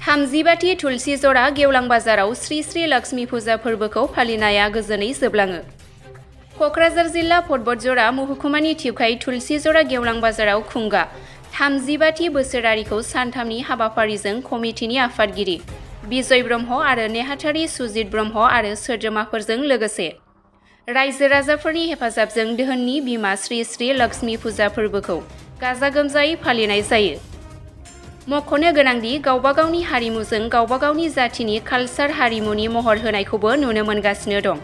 थामजिबाथि तुलसी जरा गेवलां बाजाराव श्री श्री लक्ष्मी फुजा फोरबोखौ फालिनाया गोजोनै जोबलाङो। क'क्राझार जिल्ला पर्बतजरा महकुमानि थिउखाय तुलसी जरा गेवलां बाजाराव खुंगा 35थि बोसोरारिखौ सानथामनि हाबाफारिजों कमिटिनि आफादगिरि बिजय ब्रह्म आरो नेहाथारि सुजित ब्रह्म आरो सोद्रोमाफोरजों लोगोसे रायजो राजाफोरनि हेफाजाबजों दोहोननि बिमा श्री श्री लक्ष्मी फुजा फोरबोखौ गाजा गोमजायै फालिनाय जायो। मख'नो गोनांदि गावबा गावनि हारिमुजों गावबा गावनि जातिनि कालचार हारिमुनि महर होनायखौबो नुनो मोनगासिनो दं।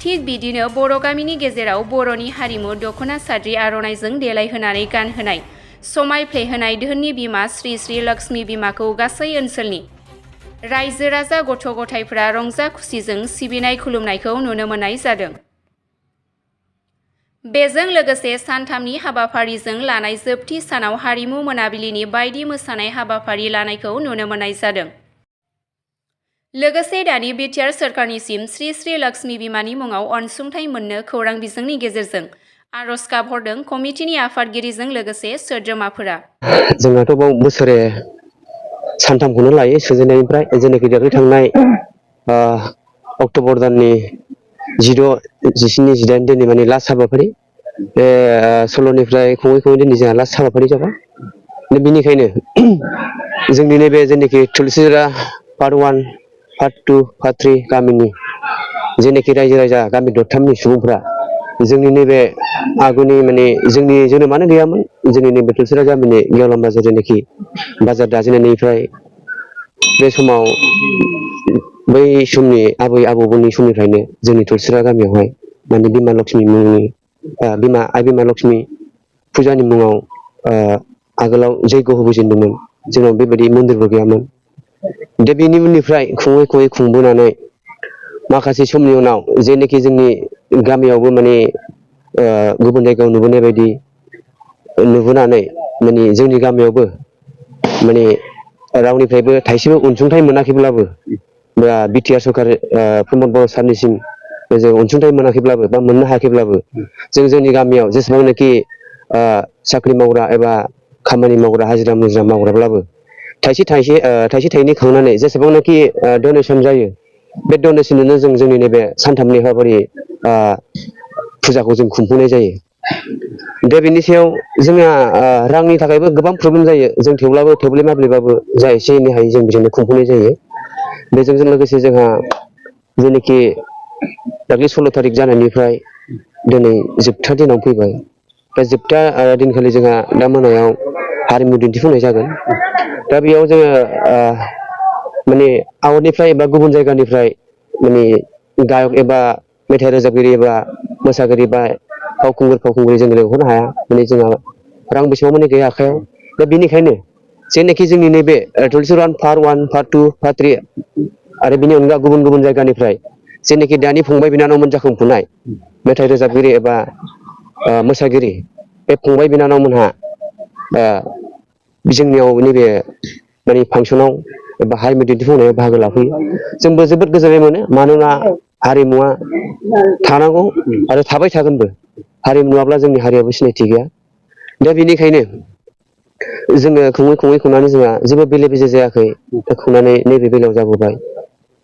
थिग बिदिनो बर' गामिनि गेजेराव बर'नि हारिमु दख'ना साद्रि आर'नाइजों देलायहोनानै गानहोनाय समायफ्लेहोनाय दोहोननि बिमा श्री श्री लक्ष्मी बिमाखौ गासै ओनसोलनि रायजो राजा गथ' गथायफोरा रंजा खुसिजों सिबिनाय खुलुमनायखौ नुनो मोननाय जादों। बेजों लोगोसे सानथामनि हाबाफारिजों लानाय जोबथि सानाव हारिमु मोनाबिलिनि बायदि मोसानाय हाबाफारि लानायखौ नुनो मोननाय जादों। लोगोसे दानि बिटिआर सोरखारनिसिम श्री श्री लक्ष्मी बिमानि मुङाव अनसुंथाइ मोननो खौरां बिजोंनि गेजेरजों आर'ज गाबहरदों कमिटिनि आफादगिरिजों लोगोसे सोद्रोमाफोरा। जोंनाथ' बाव बोसोरे सानथामखौनो लायो सुजुनायनिफ्राय जेनाखि दाख्लै थांनाय अक्ट'बर दाननि 16, 17, 18 दिननि माने लास्ट हाबाफारि बे 16निफ्राय खुङै दिनै जोंहा लास्ट हाबाफारि जाबाय। बेनिखायनो जोंनि नैबे जेनाखि तुलसी जरा पार्ट 1, पार्ट 2, पार्ट 3 गामिनि जेनाखि रायजो राजा गामि दरथामनि सुबुंफ्रा जोंनि नैबे आगुनि माने जोंनि जोनोमानो गैयामोन। जोंनि नैबे तुलसी जरा गामिनि गेवलां बाजार जेनाखि बाजार दाजेननायनिफ्राय बे समाव बै समनि आबै आबौमोननि समनिफ्रायनो जोंनि तुलसी जरा गामियावहाय माने बिमा लक्ष्मी मुंनि आइ बिमा लक्ष्मी फुजानि मुङाव आगोलाव जैग्य होबोजेनदोंमोन। जोंनाव बेबायदि मन्दिरबो गैयामोन। दा बेनि उननिफ्राय खुङै खुंबोनानै माखासे समनि उनाव जेनाखि जोंनि गामियावबो माने गुबुन जायगायाव नुबोनाय बायदि नुबोनानै माने जोंनि गामियावबो माने रावनिफ्रायबो थाइसेबो अनसुंथाइ मोनाखैब्लाबो बा बिटिआर सरखार प्रमद बर' सारनिसिम जों अनसुंथाइ मोनाखैब्लाबो बा मोननो हायाखैब्लाबो जों जोंनि गामियाव जेसेबांनाखि साख्रि मावग्रा एबा खामानि मावग्रा हाजिरा मुजिरा मावग्राब्लाबो थाइसे थाइनै खांनानै जेसेबांनाखि डनेसन जायो बे डनेसनजोंनो जों जोंनि नैबे सानथामनि हाबाफारि फुजाखौ जों खुंफुंनाय जायो। दा बेनि सायाव जोंहा रांनि थाखायबो गोबां प्रब्लेम जायो। जों थेवब्लाबो थोब्ले माब्लेबाबो जा एसे एनै हायो जों बिजोंनो खुंफुंनाय जायो। बेजों लोगोसे जोंहा जेनाखि दाख्लै 16 थारिख जानायनिफ्राय दिनै जोबथा दिनाव फैबाय। दा जोबथा दिनखालि जोंहा दा मोनायाव हारिमु दिन्थिफुंनाय जागोन। दा बेयाव जोङो माने आउटनिफ्राय एबा गुबुन जायगानिफ्राय माने गायक एबा मेथाइ रोजाबगिरि एबा मोसागिरि बा फावखुंगुर जों लिंहरनो हाया। माने जोंहा रां बेसेबां माने गैया आखायाव। दा बेनिखायनो जेनाखि जोंनि नैबे तुलसी जरा पार्ट 1, पार्ट 2, पार्ट 3 आरो बेनि अनगा गुबुन जायगानिफ्राय जेनाखि दानि फंबाय बिनानावमोन जाखांफुनाय मेथाइ रोजाबगिरि एबा मोसागिरि बे फंबाय बिनानावमोनहा जोंनियाव नैबे माने फांसनाव एबा हारिमु दिन्थिफुंनायाव बाहागो लाफैयो। जोंबो जोबोद गोजोननाय मोनो। मानोना हारिमुवा थानांगौ आरो थाबाय थागोनबो। हारिमु नङाब्ला जोंनि हारियाबो सिनायथि गैया। दा बेनिखायनो जोङो खुङै खुंनानै जोंहा जेबो बेले बेजे जायाखै। दा खुंनानै नैबे बेलायाव जाबोबाय।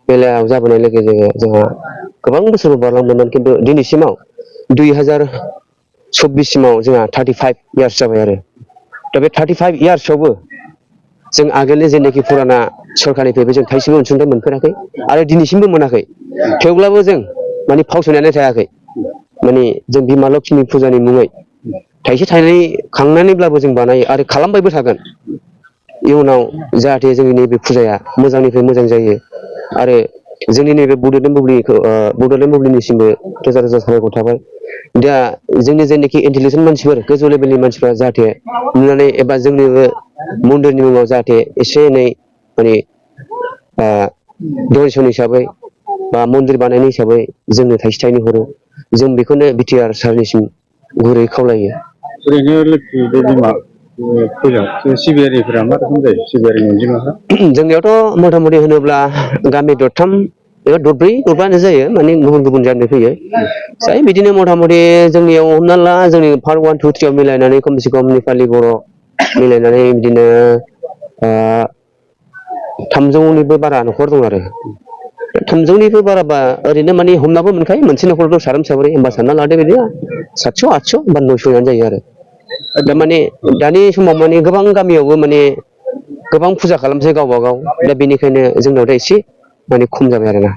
बेलायाव जाबोनाय लोगो जोंहा गोबां बोसोरबो बारलांदोंमोन। खिन्थु दिनैसिमाव 2024 सिमाव जोंहा 35 इयार्स जाबाय आरो। दा बे 35 इयार्सआवबो जों आगोलनि जेनाखि फुराना सरखारनिफ्रायबो जों थाइसेबो अनसुंथाइ मोनफेराखै आरो दिनैसिमबो मोनाखै। थेवब्लाबो जों माने फावसायनानै थायाखै। माने जों बिमा लक्ष्मी फुजानि मुङै थाइसे थाइनै खांनानैब्लाबो जों बानायो आरो खालामबायबो थागोन। इयुनाव जाहाथे जोंनि नैबे फुजाया मोजांनिफ्राय मोजां जायो आरो जोंनि नैबे बड'लेण्ड बुब्लिनिसिमबो रोजा रोजा साबायखर थाबाय। दा जोंनि जेनाखि इन्टेलिजेन्ट मानसिफोर गोजौ लेभेलनि मानसिफ्रा जाहाथे नुनानै एबा जोंनिबो मन्दिरनि मुङाव जाहाथे एसे एनै माने डनेसन हिसाबै बा मन्दिर बानायनाय हिसाबै जोंनो थाइसे थाइनै हरो। जों बेखौनो बिटिआर सारनिसिम गुरै खावलायो। ओरैनो लोखि बे बिमा फुजायाव सिबियारिफोरा मा रोखोम जायो? सिबियारिनि अनजिमाफ्रा जोंनियावथ' मथा मथि होनोब्ला गामि दरथाम एबा दरब्रै दरबानो जायो। माने गुबुन जायगानिफ्राय फैयो। जाय बिदिनो मथा मथि जोंनियाव हमना ला जोंनि पार्ट 1, 2, 3 आव मिलायनानै खमसे खम नेपालि बर' मिलायनानै बिदिनो 300निबो बारा न'खर दं आरो 300निबो बाराबा ओरैनो माने हमनाबो मोनखायो मोनसे न'खराव साथाम साब्रै होमबा सानना लादो बिदिनो 700 800 बा 900 जायो आरो दा माने दानि समाव माने गोबां गामियावबो माने गोबां फुजा खालामसै गावबा गाव दा बेनिखायनो जोंनाव दा एसे माने खम जाबाय आरोना